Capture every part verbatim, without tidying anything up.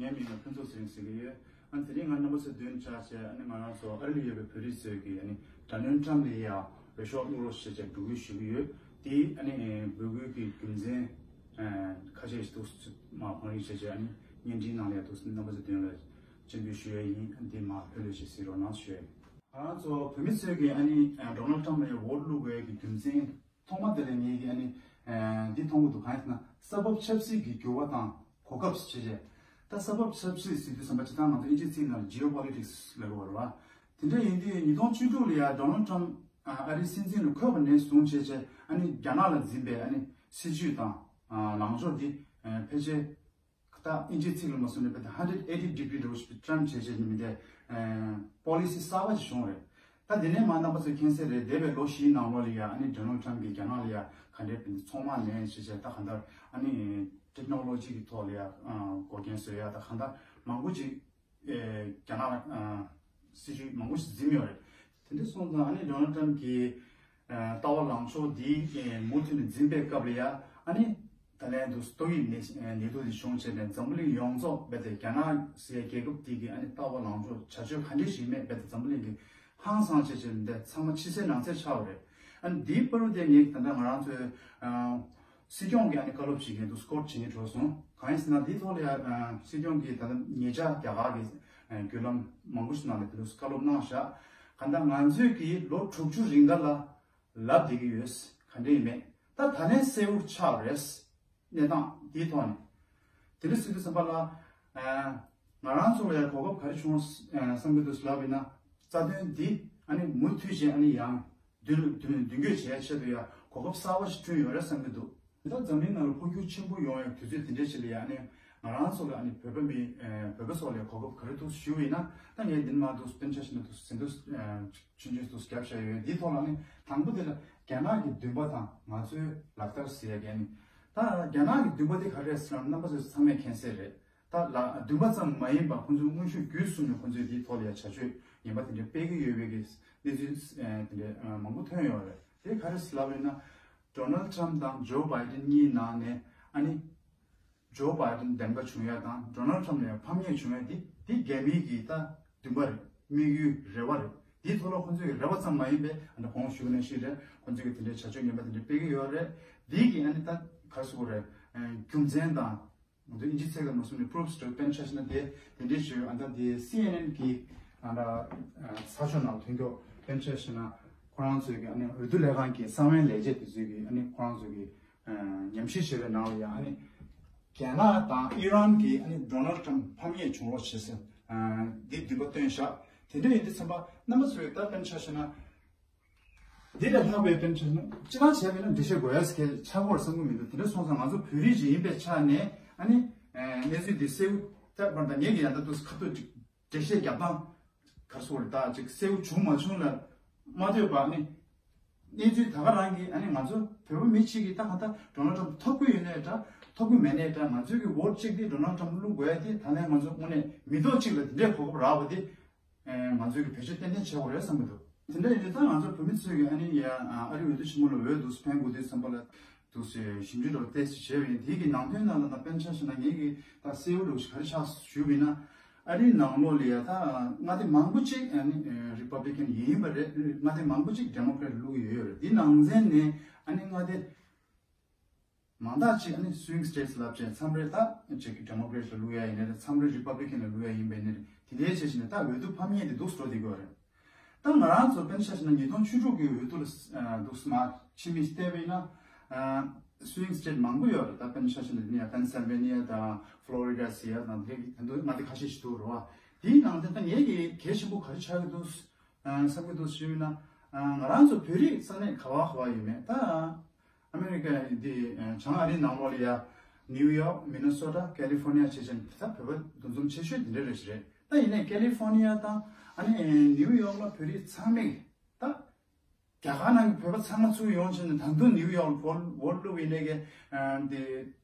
ངའི་མིང་ལ་ཕུན་ཚོགས་ཚེ་རིང་ཟེར་གྱི་ཡོད། ཨ་ནི་དེ་རིང་ང་རྣམ་པ་ཚོའི་མདུན་ཆགས་བྱས། ཨ་ནི་ང་རང་ཚོ་ཨ་རི་ལ་ཡོད་པའི་བོད་རིགས་ཚོས་ཀྱིས་ཨ་ནི་ཌོ་ནལ་ཊམ་ལ་ཡ་འོས་ཤོག་བླུག་རོགས་ཞེས་བྱས་འབོད་སྐུལ་ཞུ་གི་ཡོད། དེ་ཨ་ནི་འབོད་སྐུལ་གྱི་རྒྱུ་མཚན་ཁ་ཤས་ཤིག་འདུག་མ་བང་རིམ་བྱས་བྱས་ཨ་ནི་བརྙན་འཕྲིན་ནང་ལ་ཡ་འདུག་རྣམ་པ་ཚོའི་མདུན་ལ་སྤྱན་འབུལ་ཞུ་ཡ་ཡིན། ཨ་ནི་དེ་མ་ལྷོད་ལྷོད་ཅིག་གཟིགས་རོགས་གནང་ཞུ་ཡ་ཡིན། ང་རང་ཚོ་བོད་མི་ཚོས་ཀྱིས་ཨ་ནི་ཌོ་ནལ་ཊམ་ལ་ཡ་འོས་བླུག་དགོས་ཀྱི་རྒྱུ་མཚན། ཐོག་མ་དེ་ལ་ངེད་ཀྱིས་ཨ་ནི་འདི་མཐོང་གི་འདུག་གང་ཡིན་ཟེར་ན་ས་བབ་ཆབ་སྲིད་ཀྱི་འགྱུར་བ་དང་གོ་སྐབས་ཞེས་བྱས། ད་ས་བབ་ཆབ་སྲིད་ཟེར་དུས་ཙམ་པ་སྤྱིར་བཏང་ང་ཚོ་དབྱིན་ཇིའི་ཚིག་ནང་ལ་ཇི་ཨོ་པོ་ལི་ཊིག་སི་ལབ་ཀྱི་ཡོད་རེད་བ། དེ་འདྲ་ཡིན་དུས་ཉིས་སྟོང་བཅུ་དྲུག་ལ་ཡ་ཌོ་ནལ་ཊམ་ཨ་རིའི་སྲིད་འཛིན་ལ་འཁོད་པ་ནས་བཟུང་བྱས་བྱས་ཨ་ནི་རྒྱ་ནག་ལ་འཛིན་པའི་ཨ་ནི་སྲིད་ཇུས་དང་ལངས་ཕྱོགས་འདི་ཕལ་ཆེར། ད་དབྱིན་ཇིའི་ཚིག་ལ་མ་སོང་ནས་བལྟས་ན་ཧན་ཌེཌ་ཨེ་ཊི་ཌི་གྷི་རི་འདྲ་བོ་ཞིག་ཊརན་བྱས་བྱས་ནས་མི་འདྲ་པོ་ལི་སི་གསར་པ་ཞིག་བྱུང་རེད། ད་དེ་ནས་མ་རྣམ་པ་ཚོས་མཁྱེན་གསལ་རེད། འདས་པའི་ལོ་བཞིའི་ནང་ལོགས་ལ་ཡ་ཨ་ནི་ཌོ་ནལ་ཊམ་གྱིས་རྒྱ་ནག་ལ་ཡ་ག་འདྲའི་ཚོང་དམག་ལེན་བྱས་བྱས་ད་གང་ལྟར་ཨ་ནི་ཊེག་ནོ་ལོ་ཇི་གི་ཐོག་ལ་ཡ་འགོག་རྐྱེན་བཟོས་ཡ་ད་གང་ལྟར་མང་པོ་ཅིག་རྒྱ་ནག་ལ་སྲིད་ཇུས་མང་པོ་ཞིག་འཛིན་ཡོད་རེད། དེ་འདྲ་སོང་ཙང་ཨ་ནི་ཌོ་ནལ་ཊམ་གྱི་ལྟ་བ་ལངས་ཕྱོགས་འདི་མུ་མཐུད་ནས་འཛིན་པའི་སྐབས་ལ་ཡ་ཨ་ནི་ད་ལན་དུ་ཏོག་དབྱིབས་ནད་ནད་དུག་འདི་བྱུང་བྱས་ནས་འཛམ་བུ་གླིང་ཡོངས་རྫོགས་རྦད་དེ་རྒྱ་ནག་ཟེར་རྒྱལ་ཁབ་འདི་གི་ཨ་ནི་ལྟ་བ་ལངས་ཕྱོགས་བྱ་སྤྱོད་ག་འདྲ་ཞིག་མེད་རྦད་དེ་འཛམ་བུ་གླིང་གི་ཧང་སངས་བྱས་བྱས་འདི་ཚང་མ་ཕྱི་གསལ་ནང་གསལ་ཆགས་པ་རེད། ཨ་ནི་འདིའི་བར་དུ་དེ་ངས་ད་ལྟ་ང་རང་ཚོའི་སྲིད་སྐྱོང་གིས་ཨ་ནི་བཀའ་སློབ་བྱེད་མཁན་དུ་སྐོར་བྱེད་མཁན་འགྲོ་སོང་། གང་ཡིན་ཟེར་ན་འདིའི་ཐོག་ལ་ཡ་སྲིད་སྐྱོང་གིས་ད་ལྟ་ཉེ་ཆར་རྒྱ་གར་གྱི་བརྒྱུད་ལམ་མང་པོ་ཞིག་ནང་ལ་དེ་འདྲ་བཀའ་སློབ་གནང་བཞག་ག་ད་ང་ཚོས་ཀྱིས་ལོ་དྲུག་ཅུ་རིང་ག་ལ་ལབ་བསྡད་ཀྱི་ཡོད། ག་འདྲ་ཡིན་མེད་ད་ད་ལན་གསལ་བོ་ཆགས་རེད། གནས་སྟངས་འདིའི་ཐོག་ནས་དེ་འདྲ་ཟེར་དུས་ཙམ་པ་ལ་ང་རང་ཚོ་ལ་ཡ་གོ་སྐབས་ག་རེ་བྱུང་བསམ་གྱི་འདུག་ལབ་ཡིན་ན་རྩ་དོན་འདི་ཨ་ནི་མུ་མཐུད་བཞིན་ཨ་ནི་ཡང་མདུན་མདུན་མདུན་སྐྱོད་བྱེད་ཡ་ཆེད་དུ་ཡ་གོ་སྐབས་གསར་བ་ཞིག་བསྐྲུན་ཡོད་རེད་བསམ་གྱི་འདུག་ད་འཛམ་གླིང་ནང་ལ་འཕོ་འགྱུར་ཆེན་པོ་ཡོང་ཡ་དུས་ཚོད་དེ་འདྲའི་ཞིག་ལ་ཡ་ཨ་ནི་ང་རང་ཚོ་ལ་ཨ་ནི་བོད་པ་མི་བོད་པ་ཚོ་ལ་ཡ་གོ་སྐབས་ག་རེ་འདུག་ཞུ་བ་ཡིན་ན་ད་ངས་འདི་ནས་མར་འདུག་སྤེན་ཆ་བཞིན་འདུག་ཟིན་འདུག་ཆུང་ཆུང་འདུག་རྒྱབ་བཞག་ཡོད། འདིའི་ཐོག་ལ་ཨ་ནི་དང་པོ་དེ་ལ་རྒྱ་ནག་གི་འདུན་པ་དང་ང་ཚོའི་ལག་བསྟར་ཟེར་ཡ་གི་ཨ་ནི་ད་རྒྱ་ནག་གི་འདུན་པ་དེ་ག་རེ་རེད་ཟེར་ན་རྣམ་པ་ཚོ་ཚང་མས་མཁྱེན་གསལ་རེད། ད་ལ་འདུན་པ་ཙམ་མ་ཡིན་པར་ཁོང་ཚོས་དངོས་ཤུགས་བརྒྱུད་གསུམ་ནས་ཁོང་ཚོས་དེའི་ཐོག་ལ་ཡ་བྱ་སྤྱོད་ངན་པ་དེ་འདྲ་སྤེལ་གྱི་ཡོད་པའི་གི་གནས་ཚུལ་དེ་འདྲ་མང་པོ་ཐོན་ཡོད་རེད། དེ་ག་རེ་ལབ་ཡོད་ན་ཌོ་ནལ་ཊམ་དང་ཇོ་བྷའི་ཌེན་གཉིས་ནང་ནས་ཨ་ནི་ཇོ་བྷའི་ཌེན་འདེམས་ཀ་བྱུང་ཡ་དང་ཌོ་ནལ་ཊམ་ལ་ཡ་ཕམ་ཉེས་བྱུང་ཡ་དེ་དེ་རྒྱ་མིའི་གི་ད་འདུན་པ་རེད། དམིགས་ཡུལ་རེ་བ་རེད། དེའི་ཐོག་ལ་ཁོང་ཚོས་གི་རེ་བ་ཙམ་མ་ཡིན་པའི་ཨ་ནི་གོང་ཞུས་ནང་བཞིན་རེད། ཁོང་ཚོས་གི་དེ་འདྲའི་བྱ་སྤྱོད་ངན་པ་དེ་འདྲ་སྤེལ་གི་ཡོད་རེད། དེའི་གི་ཨ་ནི་ད་ག་རེ་ཟེར་དགོས་རེད། རྒྱུ་མཚན་དང་། ང་ཚོ་དབྱིན་ཇིའི་ཚིག་ལ་མ་སོང་ནས་པུ་རུབ་སི་འདྲ་སྤེལ་ཆ་བཞག་ན་དེ་དེ་འདྲའི་ཞུ་ཨ་ད་དེ་སི་ཨེན་ཨེན་གི་ཨ་ད་ཚགས་ཤོག་ནང་ཐོན་ཀྱོག་སྤེལ་ཆ་བཞག་ན་ཁོ་རང་ཚོའི་གི་ཨ་ནི་འོས་བསྡུ་ལས་ཁང་གི་གསང་བའི་ལས་བྱེད་དེ་ཚོའི་གི་ཨ་ནི་ཁོ་རང་ཚོའི་གི་ཉམས་ཞིབ་བྱས་པའི་ནང་ལ་ཡང་ཨ་ནི་རྒྱ་ནག་དང་ཨི་རན་གི་ཨ་ནི་ཌོ་ནལ་ཊམ་ཕམ་ཉེས་བྱུང་རོགས་བྱེད་ཟེར་འདི་འདུན་པ་བཏོན་བཞག་དེ་འདྲ་ཡིན་དུས་ཙམ་པ་རྣམ་པ་ཚོས་ད་སྤེལ་ཆ་བཞག་ན། འདི་ལས་ལྷག་པའི་དཔེར་ན་ཆ་བཞག་ན་སྤྱི་བཏང་བྱས་པས་ན་འགྲེལ་བཤད་དགོས་ཡ་གལ་ཆགས་ཀྱི་ཡོད་བསམ་གྱི་མི་འདུག་དེ་འདྲ་སོང་ཙང་ང་ཚོ་བོད་རིགས་ཅིག་ཡིན་པའི་ཆ་ནས་ཨ་ནི་གནས་ཚུལ་འདི་གསལ་པོ་ལྟར་པར་དང་ངེད་ཀྱི་ཡང་ད་དུ་ཁ་ཐུག་ཅིག་འགྲེལ་བཤད་རྒྱབ་སྟངས་ག་རེ་ཟེར་དགོས་རེད། ད་ཅིག་གསལ་པོ་བྱུང་མ་བྱུང་ལ་མ་ལྟོས་པ་ཨ་ནི་གནས་ཚུལ་ད་ག་རང་གི་ཨ་ནི་ང་ཚོ་བོད་པ་མི་གཅིག་གིས་ད་ག་ད་ཌོ་ནལ་ཊམ་ཐོབ་ཀྱི་ཡོད་ནའི་འདྲ་ཐོབ་ཀྱི་མེད་ནའི་འདྲ་ང་ཚོའི་གི་ཝོ་ཊ་གཅིག་དེ་ཌོ་ནལ་ཊམ་བླུག་དགོས་ཡ་དེ་ད་ལན་ང་ཚོ་དངོས་གནས་མི་ཐོག་གཅིག་ལ་དེ་འདྲའི་གོ་སྐབས་རག་པ་དེ། ང་ཚོས་ཀྱི་བེད་སྤྱོད་ཏན་ཏན་བྱེད་དགོས་རེད་བསམ་གྱི་འདུག་དེ་འདྲ་ཡིན་དུས་ད་ང་ཚོ་བོད་མི་ཚོས་ཀྱི་ཨ་ནི་ཡ་ཨ་རི་འོས་བསྡུ་ཆེན་མོ་ལ་འོས་འདུག་སེ་འཕེན་དགོས་དུས་ཙམ་པ་ལ་འདུག་སེ་ཞིབ་འཇུག་འདྲ་བོ་ཏོག་ཙམ་བྱས་པ་ཡིན། དེའི་གི་ནང་དོན་ནང་ལ་ད་དཔེར་ན་ཆ་བཞག་ན་ངེད་ཀྱི་ད་གསལ་བོ་འདྲ་བོ་ཞིག་ག་རེ་ཆགས་ཞུས་པ་ཡིན་ན་ཨ་རིའི་ནང་ལོགས་ལ་ཡ་ད་མངའ་སྡེ་མང་པོ་ཅིག་ཨ་ནི་རི་པབ་ལི་ཀན་ཡིན་པ་རེད། མངའ་སྡེ་མང་པོ་ཅིག་ཌེ་མོ་ཀེ་རེ་ཊི་བླུག་ཡོད་ཡོད་རེད། དེའི་ནང་ཚན་ནས་ཨ་ནི་མངའ་སྡེ། མང་དག་ཅིག་ཨ་ནི་སུ་ཝིང་སི་ཊེ་ཊི་སི་ལབ་བྱས་མཚམས་རེ་ད་ཅིག་ཌེ་མོ་ཀེ་རེ་ཊི་ལ་བླུག་ཡ་ཡིན་ནའི་རེད། མཚམས་རེ་རི་པབ་ལི་ཀན་ལ་བླུག་ཡ་ཡིན་པ་ཡིན་ནའི་རེད། དེ་འདྲའི་བྱས་བྱས་ནས་ད་འོས་བསྡུ་ཕམ་ཉེས་དེ་འདུག་སེ་འགྲོ་བསྡད་ཀྱི་ཡོད་རེད། ད་ང་རང་ཚོ་དཔེར་ན་ཆ་བཞག་ན་ཉིས་སྟོང་བཅུ་དྲུག་གི་འོས་བསྡུ་ལ་འདུག་སེ་མར་ཕྱི་མིག་བལྟས་པ་ཡིན་ན་སུ་ཝིང་སི་ཊེ་ཊི་མང་པོ་ཡོད་རེད། ད་དཔེར་ན་ཆ་བཞག་ན་དེ་ནས་ཡ་པེན་སིལ་ཝེ་ནི་ཡ་དང་ཕློ་རི་ཌ་ཟེར་ཡ་དང་དེ་དེ་ཚོ་མངའ་སྡེ་ཁ་ཤས་ཤིག་འདུག་རེད་བ། དེའི་ནང་དེ་ད་ངེད་ཀྱི་གལ་ཆེན་པོ་ག་རེ་ཆགས་ཀྱི་འདུག་བསམ་གྱི་འདུག་ཞུས་ན་ང་རང་ཚོ་བོད་རིགས་ས་གནས་ག་བ་ག་བ་ཡོད་མེད་ད། ཨ་མེ་རི་ཀ་འདི་བྱང་ཨ་རིའི་ནང་ལོགས་ལ་ཡ་ནིའུ་ཡོག་མི་ནི་སོ་ཊ་ཀེ་ལི་ཧྥོར་ནི་ཡ་བྱས་བྱས་ནས་ད་བོད་པ་འདུ་འཛོམས་ཆེ་ཤོས་འདི་འདྲ་རེད་ཞིག་རེད། ད་ཡིན་ནའི་ཀེ་ལི་ཧྥོར་ནི་ཡ་དང་ཨ་ནི་ནིའུ་ཡོག་ལ་བོད་རིགས་ཚང་མས་ད་རྒྱ་གར་ནང་གི་བོད་པ་ཚང་མ་ཚུར་ཡོང་བྱས་ནས་ད་དུང་ནིའུ་ཡོག་ལ་ཝོ་ཝོཊ་བླུགས་པ་ཡིན་ནའི་གི་འདི་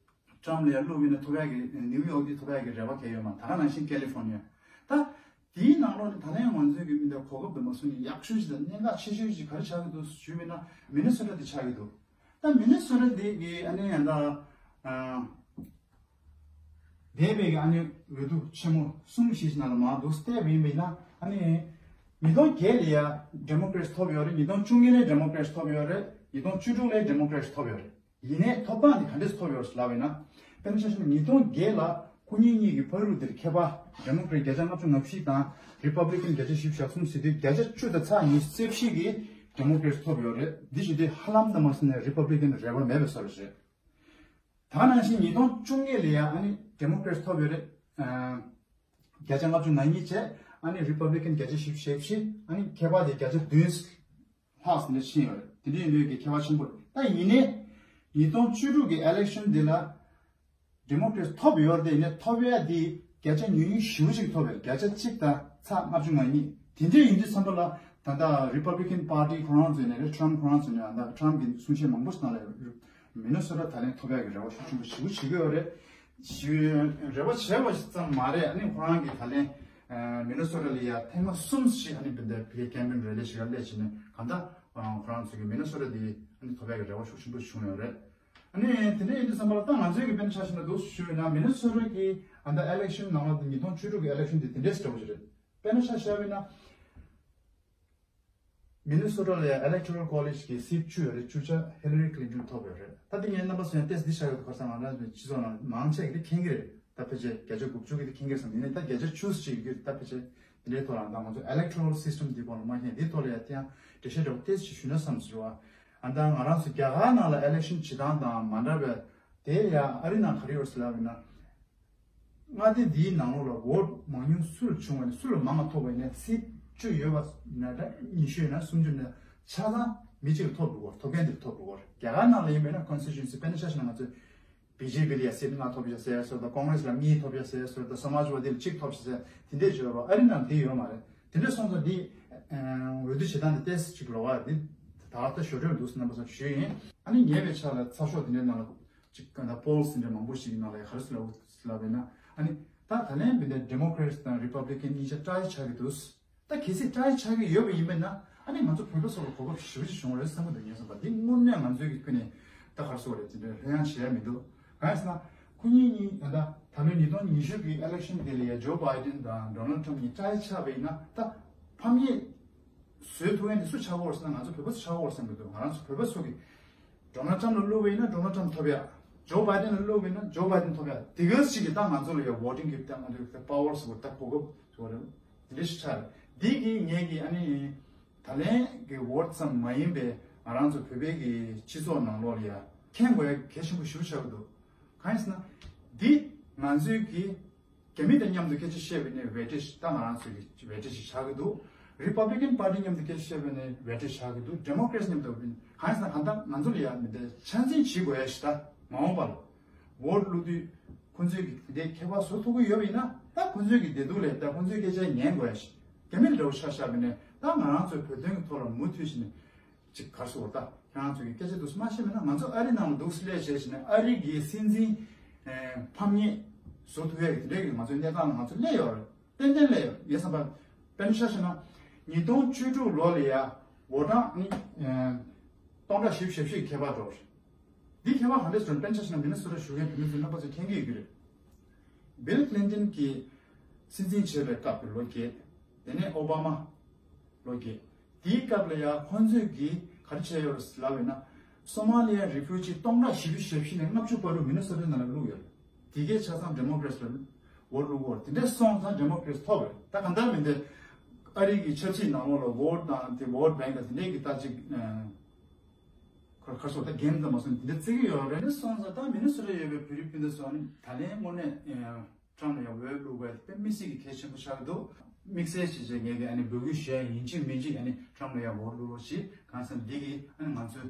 ཊམ་ལ་ཡ་བླུགས་པ་ཡིན་ན་ཐོབ་ཡ་གི་ནིའུ་ཡོག་འདི་ཐོབ་ཡ་གི་རེ་བ་གང་ཡང་ཡོད་མ་རེད། ད་ག་ནང་བཞིན་ཀེ་ལི་ཧྥོར་ནི་ཡ་ད། དེའི་ནང་ལོགས་ནས་ད་ལན་ང་ཚོའི་གི་མི་འདི་གོ་སྐབས་འདི་མ་སོང་ནས་ཡག་ཤོས་ཤིག་དང་གནད་འགག་ཆེ་ཤོས་ཤིག་ག་རེ་ཆགས་ཀྱི་འདུག་ཞུས་པ་ཡིན་ན་མི་ནི་སོ་ཊ་འདི་ཆགས་ཀྱི་འདུག་ད་མི་ནི་སོ་ཊ་འདི་གི་ཨ་ནི་ཡང་ད་ འདས་པའི་ཨ་ནི་འོས་བསྡུ་ཆེན་མོ་གསུམ་བཞི་ཞིག་ནང་ལ་མར་འདུག་བལྟས་པ་ཡིན་པ་ཡིན་ན། ཨ་ནི་ཉིས་སྟོང་བརྒྱད་ལ་ཡ་ཌེ་མོ་ཀྲེ་ཊི་ཐོབ་ཡོད་རེད། ཉིས་སྟོང་བཅུ་གཉིས་ལ་ཌེ་མོ་ཀྲེ་ཊི་ཐོབ་ཡོད་རེད། ཉིས་སྟོང་བཅུ་དྲུག་ལ་ཌེ་མོ་ཀྲེ་ཊི་ཐོབ་ཡོད་རེད། ཡིན་ནའི་ཐོབ་ཐང་དེ་ག་འདྲས་ཐོབ་ཡོད་ཟེར་ལབ་པ་ཡིན་ན། དཔེར་ན་ཆ་བཞག་ན་ཉིས་སྟོང་བརྒྱད་ལ་ཁོ་གཉིས་གཉིས་ཀྱི་ཕ་རུ་དེར་ཁྱད་པར་ཌེ་མོ་ཀྲེ་ཊི་བརྒྱ་ཆ་ལྔ་བཅུ་ང་བཞི་དང་རི་པབ་ལི་ཀན་བརྒྱ་ཆ་བཞི་བཅུ་ཞེ་གསུམ་ཟེར་དུས་བརྒྱ་ཆ་བཅུ་དང་ཚེག་ཉི་ཤུ་རྩ་བཞི་གིས་ཌེ་མོ་ཀྲེ་ཊི་ཐོབ་ཡོད་རེད། འདི་བྱེད་དུས་ཧ་ལམ་དུ་མ་སོང་ནས་རི་པབ་ལི་ཀན་རེ་བ་མེད་པའི་བཟོ་འདྲ་རེད། ད་ནང་བཞིན་ཉིས་སྟོང་བཅུ་གཉིས་ལ་ཡང་ཨ་ནི་ཌེ་མོ་ཀྲེ་ཊི་ཐོབ་ཡོད་རེད། ཨ་བརྒྱ་ཆ་ལྔ་བཅུ་ང་གཉིས་བྱས། ཨ་ནི་རི་པབ་ལི་ཀན་བརྒྱ་ཆ་བཞི་བཅུ་ཞེ་བཞི། ཨ་ནི་ཁྱད་པར་དེ་བརྒྱ་ཆ་བདུན་ལྷག་ཙམ་ནས་ཕྱིན་ཡོད་རེད། དེ་འདྲ་ཡིན་དུས་ཀྱི་ཁྱད་པར་ཆེན་པོ་རེད། ད་ཡིན་ནའི་ཉིས་སྟོང་བཅུ་དྲུག་གི་ཨི་ལེག་ཤན་འདི་ལ་ཌེ་མོ་ཀྲེ་ཊི་ཐོབ་ཡོད་རེད། དེ་ཡིན་ནའི་ཐོབ་ཡ་དེ་བརྒྱ་ཆ་ཉུང་ཉུང་ཞེ་པོ་ཅིག་ཐོབ་ཡོད་རེད། བརྒྱ་ཆ་གཅིག་དང་ཚེག་ལྔ་བཅུ་ང་གཉིས། དེ་འདྲ་ཡིན་དུས་ཙམ་པ་ལ་ད་ལྟ་རི་པབ་ལི་ཀན་པར་ཊི་ཁོ་རང་ཚོ་ནས་རེད། ཊྲམ་ཕི་ཁོ་རང་ཚོ་ནས་ད་ལྟ་ཊྲམ་ཕི་གི་གསུང་བཤད་མང་པོ་ཞིག་གནང་ལ་ཡོད་རེད། མི་ནི་སོ་ཊ་ད་ལན་ཐོབ་ཡག་གི་རེ་བ་ཤུགས་ཆེན་པོ་ཞེ་པོ་བྱེད་ཀྱི་ཡོད་རེད། ཞེ་པོ་རེ་བ་བྱས་པ་ཙམ་མ་རེད། ཨ་ནི་ཁོ་རང་གིས་ད་ལན་ཨ་མི་ནི་སོ་ཊ་ལ་ཡ་ཐེངས་མ་གསུམ་ཞིག་ཨ་ནི་བི་དེ་ཕི་ལེ་ཀེམ་པེན་རེ་ལེ་ཞིག་ལ་སླེབས་བྱས་ནས་གང་ལྟར་ཁོ་རང་ཚོ་གི་མི་ནི་སོ་ཊ་དེ་ཨ་ནི་ཐོབ་ཡག་གི་རེ་བ་ཤུགས་ཆེན་པོ་བྱུང་ཡོད་རེད། ཨ་ནི་དེ་འདྲ་ཡིན་དུས་ཙམ་པ་ལ་ད་ང་ཚོའི་གི་དཔེར་ན་ཆ་བཞག་ན་འདུག་ཞུས་ན་མི་ནི་སོ་ཊ་གི་ཨ་ད་ཨི་ལེག་ཤན་ནང་ལ་ཉིས་སྟོང་བཅུ་དྲུག་གི་ཨི་ལེག་ཤན་དེ་དེ་འདྲས་སུ་འདྲ་པོ་ཞིག་རེད། དཔེར་ན་ཆ་བཞག་པ་ཡིན་ན། མི་ནི་སོ་ཊ་ལ་ཡང་ཨི་ལེག་ཊོ་རལ་ཀོ་ལེཇ་གི་སིཊ་བཅུ་ཡོད་རེད། བཅུ་ཆ་ཧི་ལ་རི་ཀི་ལིན་ཊོན་ཐོབ་ཡོད་རེད། ད་དེ་ངས་རྣམ་པ་ཚོ་ཡང་ཏོག་ཙམ་འདི་ཆགས་ཡོད་ཁར་སང་ང་རང་ཚོའི་སྤྱི་ཚོགས་ནང་མང་ཆེ་གི་དེ་མཁྱེན་གི་རེད། ད་ཕལ་ཆེར་བརྒྱ་ཆ་དགུ་བཅུ་གི་དེ་མཁྱེན་གི་རེད་བསམ། ཡིན་ནའི་ད་བརྒྱ་ཆ་བཅུ་ཅིག་གི་ད་ཕལ་ཆེར་དེ་འདྲའི་ཐོག་ལ་ད་ང་ཚོ་ཨི་ལེག་ཊོ་རལ་སིསི་ཊམ་འདི་སྐོར་ལ་མ་མཁྱེན། འདི་ཐོག་ལ་ཡང་ཐེངས་འགྲེལ་བཤད་འདྲ་པོ་ཏོག་ཙམ་ཞུ་བ། ཨ་ད་ང་རང་ཚོ་རྒྱ་གར་ནང་ལ་ཨི་ལེག་ཤན་བྱེད་སྟངས་དང་མ་འདྲ་བའི་དེ་ཡང་ཨ་རི་ནང་ག་རེ་ཡོད་ཟེར་ལབ་ཡིན་ན། མངའ་སྡེ་འདིའི་ནང་ལོགས་ལ་འོ་ཊི་མང་ཉུང་སུ་ལ་བྱུང་བ་ནས་སུ་ལ་མང་བ་ཐོབ་པ་ཡིན་ན་སིཊ་བཅུ་ཡོད་པ་ན་འདྲ་ཉི་ཤུ་ཡོད་ན་སུམ་ཅུ་ན་ཆ་ཚང་མི་གཅིག་ལ་ཐོབ་འགྲོ་གི་རེད། ཐོབ་མཁན་དེ་ལ་ཐོབ་འགྲོ་གི་རེད། རྒྱ་གར་ནང་ལ་ཡིན་པ་ཡིན་ན་ཀོན་སི་ཊི་ཊུ་ཨེན་སི་དཔེར་ན་ཆ་བཞག་ན་ང་ཚོས་བི་ཇེ་པི་ལ་ཡ་སིཊ་ལྔ་ཐོབ་ཤག་ཟེར་ཡ་བཟོ་འདྲ། ཀོང་རེ་སི་ལ་གཉིས་ཐོབ་ཤག་ཟེར་ཡ་བཟོ་འདྲ། སོ་མཱཇ་ཝ་དི་ལ་གཅིག་ཐོབ་ཤག་ཟེར་ཡ་དེ་འདྲས་བརྗོད་རོགས། ཨ་རི་ནང་དེ་ཡོད་མ་རེད། དེ་འདྲས་སོང་ཙང་འདི་འོས་བསྡུ་བྱེད་སྟངས་འདི་ཏོག་ཙམ་ཅིག་ལོགས་ཀ་རེད། འདི་ད་ལྟ་ཞོར་འཕྲོས་འདུག་ཟེར་རྣམ་པ་ཚོར་ཞུས་ཡིན། ཨ་ནི་ཉེ་བའི་ཆར་ལ་ཚགས་ཤོག་དེ་འདྲའི་ནང་ལ་ཅིག་ག་ད་པོལ་སི་འདྲ་མང་པོ་ཞིག་ནང་ལ་ག་རེ་ཟེར་ལབ་ལབ་པས་ན། ཨ་ནི་ད་ད་ལན་འདི་འདྲ་ཌེ་མོ་ཀ་རེ་ཊི་དང་རི་པབ་ལི་ཀན་གཉིས་ཆ་བཀྲ་ཤིས་ཆགས་ཀྱི་འདུག་ད་གལ་སྲིད་བཀྲ་ཤིས་ཆགས་ཀྱི་ཡོད་པ་ཡིན་པས་ན། ཨ་ནི་ང་ཚོ་བོད་པ་ཚོ་ལ་གོ་སྐབས་ཞེ་པོ་ཅིག་བྱུང་བ་རེད་བསམ་གྱི་འདུག་ངས་བསམ་པ་འདི་དངོས་གནས་ང་ཚོའི་གི་ཁུལ་ནས་ད་ག་རེ་ཟེར་དགོས་རེད། དེ་འདྲ་ལྷོད་ཡངས་བྱས་མི་འདུག་གང་ཡིན་ཟེར་ན། ཁོ་གཉིས་གཉིས་ད་ལྟ་ད་ལོའི་ཉིས་སྟོང་ཉི་ཤུ་གི་ཨི་ལེག་ཤན་དེ་ལ་ཡ་ཇོ་བྷའི་ཌེན་དང་ཌོ་ནལ་ཊམ་གཉིས་བཀྲ་ཤིས་ཆགས་པ་ཡིན་ན། ད་ཕམ་ཉེས་བཟོ་ཐུབ་མཁན་དེ་སུ་ཆགས་ཀྱི་ཡོད་རེད་ཟེར་ན། ང་ཚོ་བོད་པ་ཚོ་ཆགས་ཀྱི་ཡོད་རེད་བསམ་གྱི་འདུག་ང་རང་ཚོ་བོད་པ་ཚོ་གི་ཌོ་ནལ་ཊམ་ལ་བླུགས་པ་ཡིན་ན་ཌོ་ནལ་ཊམ་ཐོབ་ཡ། ཇོ་བྷའི་ཌེན་ལ་བླུགས་པ་ཡིན་ན་ཇོ་བྷའི་ཌེན་ཐོབ་ཡ། དེ་ག་ཅིག་གིས་ད་ང་ཚོ་ལ་ཡ་བོ་ཊིང་གི་ད་ང་ཚོ་པ་ཝར་ཟེར་བ་ད་གོ་སྐབས་ཟེར་བ་རེད། དེ་འདྲ་ཞིག་ཆགས་རེད། འདི་གིས་ངེད་ཀྱི་ཨ་ནི་ད་ལན་གྱི་ཝོ་ཊི་ཙམ་མ་ཡིན་པའི་ང་རང་ཚོ་བོད་པའི་གི་སྤྱི་ཚོགས་ནང་ལོགས་ལ་ཡ་མཁྱེན་དགོས་ཡ་གལ་ཆེན་པོ་ཞེ་པོ་ཆགས་ཀྱི་འདུག་གང་ཡིན་ཟེར་ན། འདི་ང་ཚོའི་གི་རྒྱ་མི་དང་མཉམ་དུ་སྐད་ཆ་བཤད་པ་ཡིན་ན་ཝེ་ཊི་ཤི། ད་ང་རང་ཚོའི་གི་ཝེ་ཊི་ཤི་ཆགས་ཀྱི་འདུག་རི་པབ་ལི་ཀན་པར་ཊི་མཉམ་དུ་སྐད་ཆ་བཤད་པ་ཡིན་ན་ཝེ་ཊི་ཤི་ཆགས་ཀྱི་འདུག་ཌེ་མོ་ཀ་རེ་ཊི་མཉམ་དུ། གང་ཡིན་ཟེར་ན་གང་ལྟར་ང་ཚོ་ལ་ཡ་མི་འདི་ཆ་འཛིན་བྱེད་དགོས་ཡ་ཞིག་ད་མ་འོངས་པ་ལ། ཝོ་ཊི་བླུགས་དུས་ཁོང་ཚོས་ཀྱི་དེ་འདྲའི་ཁྱད་པར་བཟོ་ཐུབ་ཀྱི་ཡོད་པ་ཡིན་ན། ད་ཁོང་ཚོས་ཀྱི་བདེ་སྡུག་ལས་ད་ཁོང་ཚོའི་སྐད་ཆ་ཉན་དགོས་ཡ་ཞིག་རྒྱ་མི་ལ་འདྲ་པོ་ཆ་བཞག་པ་ཡིན་ན། ད་ང་རང་ཚོའི་བོད་དོན་གྱི་ཐོག་ལ་མུ་མཐུད་བྱས་ནས་ཅིག་ག་རེ་ཟེར་དགོས་རེད། ད་ཁྱེད་རང་ཚོས་ཀྱི་སྐད་ཆ་འདུག་སེ་མ་བཤད་པ་ཡིན་ན། ང་ཚོ་ཨ་རི་ནང་ལ་འདུག་སེ་སླེབས་བྱས་བྱས་ནས་ཨ་རི་གི་སྲིད་འཛིན་ཨེ་ཕམ་ཉེས་བཟོ་ཐུབ་ཡ་གི་དེ་འདྲའི་གི་ང་ཚོའི་གནས་སྟངས་ལ་ང་ཚོ་སླེབས་ཡོད་རེད། ཏན་ཏན་སླེབས་ཡོད་རེད། ངའི་བསམ་པར་དཔེར་ན་ཆ་བཞག་ན་ཉིས་སྟོང་བཅུ་དྲུག་ལོ་ལ་ཡ་ཝོ་ཊི་རང་ནི་ཨེ་སྟོང་ཕྲག་བཞི་བཅུ་ཞེ་བཞི་ཁྱད་པར་འགྲོ་བ་རེད། འདི་ཁྱད་པར་ག་འདྲས་སོང་། དཔེར་ན་ཆ་བཞག་ན་མི་ནི་སོ་ཊ་བཞུགས་མཁན་བོད་མི་ཚོ་རྣམ་པ་ཚོས་མཁྱེན་གྱི་ཡོད་ཀྱི་རེད། བིལ་ཀི་ལིན་ཊོན་གྱིས་སྲིད་འཛིན་བྱས་པའི་སྐབས་ཀྱི་ལོ་བརྒྱད། དེ་ནས་ཨོ་བྷ་མ་ལོ་བརྒྱད། དེའི་སྐབས་ལ་ཡང་ཁོང་ཚོས་ཀྱིས་ག་རེ་བྱས་ཡོད་ལབ་ཡོད་ན། སོ་མ་ལི་ཡ་རི་ཕུ་ཇི་སྟོང་ཕྲག་བཞི་བཅུ་ཞེ་བཞི་ནས་ལྔ་བཅུ་བར་དུ་མི་ནི་སོ་ཊ་ནང་ལ་བླུགས་ཡོད། དེ་གས་ཆ་ཚང་ཌེ་མོ་ཀ་རེ་ཊི་ལ་ཝོ་ཊི་བླུགས་ཡོད། དེ་འདྲས་སོང་ཙང་ཌེ་མོ་ཀ་རེ་ཊི་ཐོབ་ཡོད། ད་གང་ལྟར་མི་འདི་ཨ་རི་གི་ཆབ་སྲིད་ནང་ལོགས་ལ་ཝོ་ཊི་དང་དེ་ཝོ་ཊི་བེང་ཀི་དང་དེ་འདྲས་ཀྱི་ད་ཅིག་ཁར་ཁར་སོང་ད་གེམ་དང་མ་སོང་དེ་འདྲ་བརྩི་གི་ཡོད་རེད། སོང་ཙང་ད་མི་ནི་སོ་ཊ་ཡོད་པའི་བོད་རིགས་སྤུན་ཟླ་ཚོ་ནི་ད་ལན་དངོས་གནས་ཊམ་ལ་ཡང་འོས་བླུགས་པ་དཔེ་མི་སྲིད་ཀྱི་གལ་ཆེན་པོ་ཆགས་འདུག་དམིགས་བསལ་བྱས་བྱས་ངས་ཀྱི་ཨ་ནི་འབོད་སྐུལ་ཞུ་ཡ་ཡིན་གཅིག་མིན་གཅིག་ཨ་ནི་ཊམ་ལ་ཡང་འོས་བླུགས་རོགས་གྱིས། གང་ཟེར་ན་འདི་གིས་ཨ་ནི་ང་ཚོའི་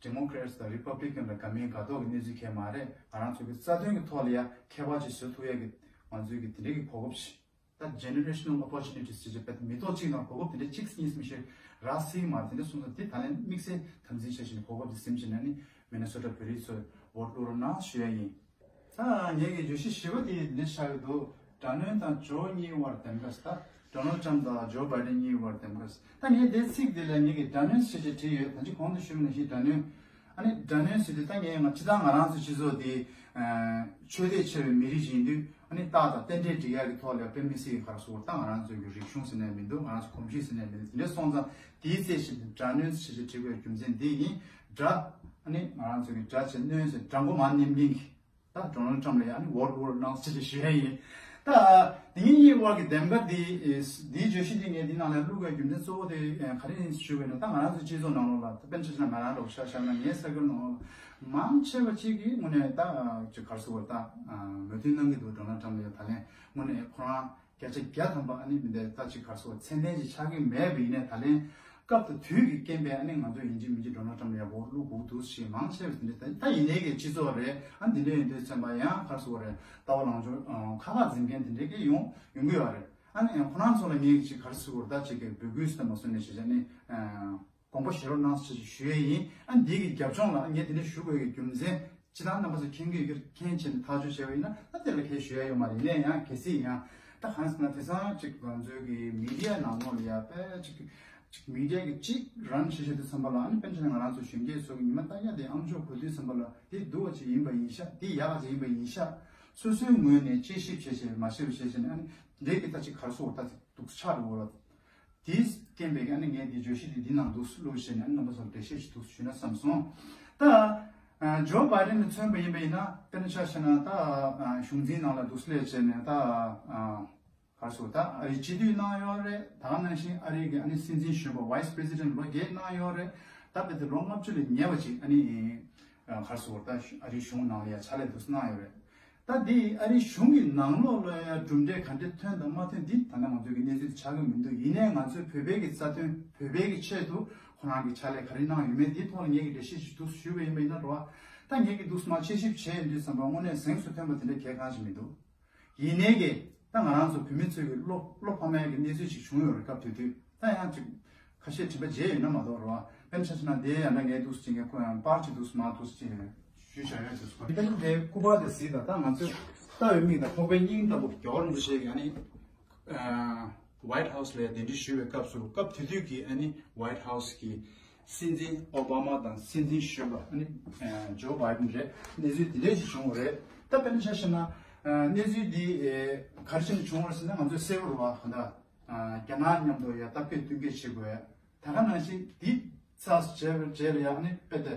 ཌེ་མོ་ཀ་རེ་ཊི་དང་རི་པབ་ལི་ཀན་ལ་དགའ་མིན་དགའ་མདོག་གི་གནས་ཚུལ་གང་ཡང་མ་རེད། ང་རང་ཚོ་གི་རྩ་དོན་གྱི་ཐོག་ལ་ཡང་ཁྱད་པར་ཅིག་བཟོ་ཐུབ་ཡ་གི་ང་ཚོའི་གི་དེ་འདྲའི་གི་གོ་སྐབས་ཤིག་ད་generational opportunities ཅེས་བྱས་པའི་མི་ཐོག་གཅིག་ནང་གོ་སྐབས་དེ་འདྲ་གཅིག་གཉིས་མི་ཤེས་ར་སྲིད་མ་དེ་འདྲ་སོང་ཙང་དེ་ད་ལན་དམིགས་བསལ་དམ་འཛིན་བྱས་བྱས་ནས་གོ་སྐབས་དེ་ཟིན་བྱས་ནས་ནི་མི་ནི་སོ་ཊ་བོད་རིགས་ཚོས་འོས་བླུགས་རོགས་གནང་ཞུ་ཡ་ཡིན། ད་ངེད་ཀྱི་བརྗོད་གཞི་བཞི་པ་དེ་འདི་ཆགས་ཀྱི་འདུག་དྲག་གནོན་དང་ཇོ་གཉིས་དབར་འདེམས་ཀ། ད་ཌོ་ནལ་ཊམ་དང་ཇོ་བྷའི་ཌེན་གཉིས་དབར་འདེམས་ཀ། ད་ངས་དེ་ཚིག་དེ་ལ་ངེད་ཀྱི་དྲག་གནོན་ཞེས་བྱས་བྲིས་ཡོད། ད་ཅི་གོང་དུ་ཞུས་པ་ནང་བཞིན་དྲག་གནོན། ཨ་ནི་དྲག་གནོན་ཟེར་དུས་ད་ངས་ང་སྤྱིར་བཏང་ང་རང་ཚོ་སྤྱི་ཚོགས་དེ་ ཆོས་དད་ཆེ་བའི་མི་རིགས་ཡིན་དུས་ཨ་ནི་རྟགས་དང་རྟེན་འབྲེལ་སྒྲིག་ཡག་གི་ཐོག་ལ་དཔེ་མི་སྲིད་ཀྱི་ག་རེ་ཟེར་དགོས་རེད། ད་ང་རང་ཚོའི་གི་རིག་གཞུང་ཟེར་ནས་མི་འདུག་ང་རང་ཚོ་གོམས་གཤིས་ཟེར་ནས་མི་འདུག་དེ་འདྲ་སོང་ཙང་དེའི་རྩད་ཞིབ་དྲག་གནོན་ཞེས་བྱས་བྲིས་པའི་རྒྱུ་མཚན་འདི་ཡིན། དགྲ་ཨ་ནི་ང་རང་ཚོ་གི་དགྲ་ཆེ་གནོན་ཟེར་དགྲ་མགོ་མར་མནན་མཁན་གྱི་ད་ཌོ་ནལ་ཊམ་ལ་ཡང་ནི་ཝོར་ཝོར་གནང་ཟེར་ཞུ་ཡ་ཡིན། ད་དེ་གཉིས་གཉིས་དབར་གྱི་བདེན་པ་འདི་འདིའི་བརྗོད་གཞི་འདི་ངས་འདི་ནང་ལ་བླུག་པའི་རྒྱུ་མཚན་གཙོ་བོ་དེ་ག་རེ་ཡིན་ཞུ་བས་ན། ད་ང་རང་ཚོའི་སྤྱི་ཚོགས་ནང་ལོགས་ལ་ད་དཔེར་ན་ཆ་བཞག་ན་ང་རང་ལ་ཆ་བཞག་ན་ངའི་སར་ཀལ་ནང་ལོགས་ལ་མང་ཆེ་བ་གཅིག་གིས་དངོས་གནས་ད་ཅིག་ག་རེ་ཟེར་དགོས་རེད། ད་མོས་མཐུན་གནང་གི་འདུག་ཌོ་ནལ་ཊམ་ལ་ཡང་ད་ལན་དངོས་གནས་ཁོ་རང་བརྒྱ་ཆ་བརྒྱ་ཐམ་པ་ཨ་ནི་མི་འདྲ་ད་ཅིག་ག་རེ་ཟེར་དགོས་རེད། ཚད་ལྡན་ཅིག་ཆགས་ཀྱི་མེད་པ་ཡིན་ནའི་ད་ལན། སྐབས་དང་དུས་ཀྱི་རྐྱེན་པས་ཨ་ནི་ང་ཚོ་ཡིན་གཅིག་མིན་གཅིག་ཌོ་ནལ་ཊམ་ལ་ཡག་པོ་བླུག་དགོས་འདུག་ཞེས་མང་ཆེ་བས་དེ་འདྲ་ད་ཡིན་ནའི་གི་སྤྱི་ཚོགས་རེད། ཨ་འདི་འདྲ་ཡིན་དུས་ཚན་པ་ཡང་ག་རེ་ཟེར་དགོས་རེད། ལྟ་བ་ལངས་ཕྱོགས་ཁ་ཁ་འཛིན་མཁན་དེ་འདྲ་གི་ཡོང་ཡོང་གི་ཡོད་རེད། ཨ་ནི་ཁོ་རང་ཚོ་ལ་ངས་ཅིག་ག་རེ་ཟེར་དགོས་རེད། ད་ཅིག་གི་འབོད་སྐུལ་ཟེར་མ་སོང་ནས་བྱས་བྱས་ནི་དགོངས་པ་བཞེས་རོགས་གནང་ཞེས་ཞུ་ཡས་ཡིན། ཨ་འདི་གི་རྒྱབ་ལྗོངས་ལ་ངས་དེ་འདྲ་ཞུ་དགོས་ཀྱི་རྒྱུ་མཚན་སྤྱིར་བཏང་རྣམ་པ་ཚོ་མཁྱེན་གྱི་ཡོད་ཀྱི་མཁྱེན་བྱས་ནས་ཐག་གཅོད་བྱས་པ་ཡིན་ན་ད་དེ་ལ་ཁས་ཞུ་ཡ་ཡོད་མ་རེད། ཡིན་ནའི་ཡང་གལ་སྲིད་ཡང་ད་གང་ཟེར་ན་དེང་སང་ཅིག་ང་ཚོའི་གི་མི་ཌི་ཡ་ནང་ལོགས་ལ་ཡ་དཔེ་ཅིག་ཅིག་མི་ཌི་ཡ་གི་ཅིག་རན་བྱེད་བྱེད་དུས་ཙམ་པ་ལ་ཨ་ནི་དཔེར་ན་ང་རང་ཚོ་གཞོན་སྐྱེས་ཚོ་གི་ཉི་མ་ལྟར་ཡ་དེ་ཨམ་ཅོག་གོ་དུས་ཙམ་པ་ལ་དེ་སྡུག་པ་ཅིག་ཡིན་པ་ཡིན་ཤག་དེ་ཡག་པ་ཅིག་ཡིན་པ་ཡིན་ཤག་སོ་སོའི་ངོས་ནས་དཔྱད་ཞིབ་བྱས་བྱས་མ་ཤེས་པ་བྱས་བྱས་ནས་ཨ་ནི་འདྲེ་གི་ད་ཅིག་གར་སོང་ད་ཅིག་སྡུག་ཆགས་འགྲོ་བ་ལ། དེས་རྐྱེན་པས་ཨ་ནི་ངས་འདི་བརྗོད་གཞི་འདི་འདི་ནང་འདུག་བླུགས་བྱས་ནས་ཨ་ནི་རྣམ་པ་ཚོར་འགྲེལ་བཤད་ཞིག་འདུག་ཞུས་ན་བསམ་སོང་། ད་ཇོ་བྷའི་ཌེན་ནས་མཚོན་པ་ཡིན་པ་ཡིན་ན་དཔེར་ན་ཆ་བཞག་ན་ད་གཞུང་འཛིན་ནང་ལ་འདུག་སླེབས་བྱས་ནས་ད་ག་རེ་ཟེར་ད་ཨ་རིའི་སྤྱི་འཐུས་གནང་ཡོད་རེད། ད་ག་ནང་བཞིན་ཨ་རིའི་གི་ཨ་ནི་སྲིད་འཛིན་གཞོན་པ་Vice President ལོ་བརྒྱད་གནང་ཡོད་རེད། ད་དཔེ་དེ་ལོ་ལྔ་བཅུ་ལས་ཉེ་བ་ཅིག་ཨ་ནི་ག་རེ་ཟེར་ད་ཨ་རིའི་གཞུང་ནང་ལ་ཡ་ཕྱག་ལས་འདུག་གནང་ཡོད་རེད། ད་འདི་ཨ་རིའི་གཞུང་གི་ནང་ལོགས་ལ་ཡང་གྲུབ་འབྲས་ག་འདྲ་ཐོན་དང་མ་ཐོན་འདི་ད་ལྟ་ང་ཚོའི་གི་གནས་ཚུལ་དེ་ཆགས་ཀྱི་མི་འདུག་ཡིན་ནའི་ང་ཚོའི་བོད་པའི་གི་རྩ་དོན་བོད་པའི་གི་ཆེད་དུ་ཁོ་རང་གི་ཕྱག་ལས་ག་རེ་གནང་ཡོད་མེད་འདིའི་ཐོག་ལ་ངེད་ཀྱི་འགྲེལ་བཤད་ཞིག་འདུག་ཞུས་པ་ཡིན་པ་ཡིན་ན་རོ། ད་ངེད་ཀྱི་འདུག་མ་དཔྱད་ཞིབ་བྱས་ཡོང་དུས་ཙམ་པ་དངོས་གནས་གཟེངས་སུ་ཐོན་པ་དེ་འདྲ་གལ་འགངས་ཤིག་མི་འདུག་ཡིན་ནའི་གི་ད་ང་རང་ཚོ་བོད་མི་ཚོའི་གི་བློ་བློ་ཕམ་ཡག་གི་གནས་ཚུལ་ཞིག་བྱུང་ཡོད་རེད། སྐབས་དེ་དུས་ད་ཡང་ཅིག་ཁ་ཤས་དྲན་པ་བརྗེད་ཡོད་ན་མ་གཏོགས་རོ། དཔེར་ན་ཆ་བཞག་ན་དེ་ཡང་ན་ངས་འདུག་སེ་བྱེད་མཁན་ཁོ་ཡང་པར་ཅིག་འདུག་སེ་མར་འདུག་སེ་བྱེད་མཁན་ཞུས་བྱ་ཡོད་ཟེར་སོང་། དཔེར་ན་དེ་སྐུ་པར་དེ་གཟིགས་དང་ད་ང་ཚོས་ལྟ་བའི་མིག་དང་ཕོག་པའི་སྙིང་ལྟ་བུ་རྒྱལ་བ་རིན་པོ་ཆེ་གི་ཨ་ནི་White House ལ་གདན་འདྲེན་ཞུས་པའི་སྐབས་སུ་སྐབས་དེ་དུས་ཀྱི་ཨ་ནི་White House གི་སྲིད་འཛིན་ཨོ་བྷ་མ་དང་སྲིད་འཛིན་གཞོན་པ་ཨ་ནི་ཇོ་བྷའི་ཌེན་རེད། གནས་ཚུལ་དེ་འདྲ་ཞིག་བྱུང་བ་རེད། ད་དཔེར་ན་ཆ་བཞག་ན་གནས་ཚུལ་འདི་ག་རེ་བྱས་ནས་བྱུང་བ་རེད་ཟེར་ན་ང་ཚོས་གསལ་པོ་རེད་བ། གང་ལྟར་རྒྱ་ནག་མཉམ་དུ་ཡ་སྟབས་བདེ་བསྟུན་མཁས་བྱེད་དགོས། ད་ག་ནང་བཞིན་འདི་ཚར་རྗེས་རྗེས་ལ་ཡ་ཨ་ནི་དཔེ་དེ་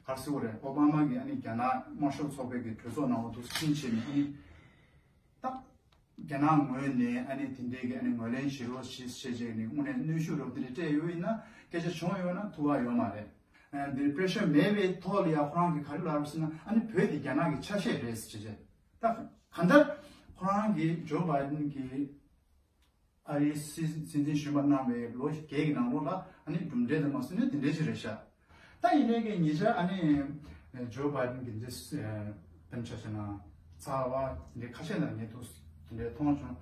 ག་རེ་ཟེར་དགོས་རེད། ཨོ་བྷ་མ་གིས་ཨ་ནི་རྒྱ་ནག་དམར་ཤོག་ཚོགས་པའི་གི་གྲོས་ཚོགས་ནང་ལ་འདུག་སེ་ཕྱིན་བྱས་ནས་ཨ་ནི་ད་རྒྱ་ནག་ངོས་ནས་ཨ་ནི་དེ་འདྲའི་གི་ཨ་ནི་ངོས་ལེན་བྱེད་རོགས་ཞེས་བྱས་བྱས་ནས་དངོས་གནས་གནོན་ཤུགས་རོགས་དེ་འདྲ་སྤྲད་ཡོད་ཡིན་ན་སྐད་ཆ་བྱུང་ཡོད་ན་ཐུགས་ཁག་ཡོད་མ་རེད། འདིར་པེ་ཤར་མེད་པའི་ཐོག་ལ་ཡང་ཁོ་རང་གིས་ག་རེ་ལབ་རེད་ཟེར་ན་ཨ་ནི་བོད་དེ་རྒྱ་ནག་གི་ཆ་ཤས་རེད་ཟེར་བྱས་བྱས། ད་གང་ལྟར་ཁོ་རང་གིས་ཇོ་བྷའི་ཌེན་གྱིས་ཨ་རིའི་སྲིད་སྲིད་འཛིན་གཞོན་པ་གནང་བའི་ལོ་བརྒྱད་ཀྱི་ནང་ལོགས་ལ་ཨ་ནི་གྲུབ་འབྲས་དང་མ་སོང་ནས་དེ་འདྲའི་ཅིག་རེད་ཤག་ད་ཡིན་ནའི་གི་ཉེ་ཆར་ཨ་ནི་ཇོ་བྷའི་ཌེན་གྱི་འདི་དཔེར་ཆ་བཞག་ན་ཚ་བ་འདི་ཁ་ཤས་ལ་ངས་ཐུགས་དེ་འདྲའི་མཐོང་བྱུང་།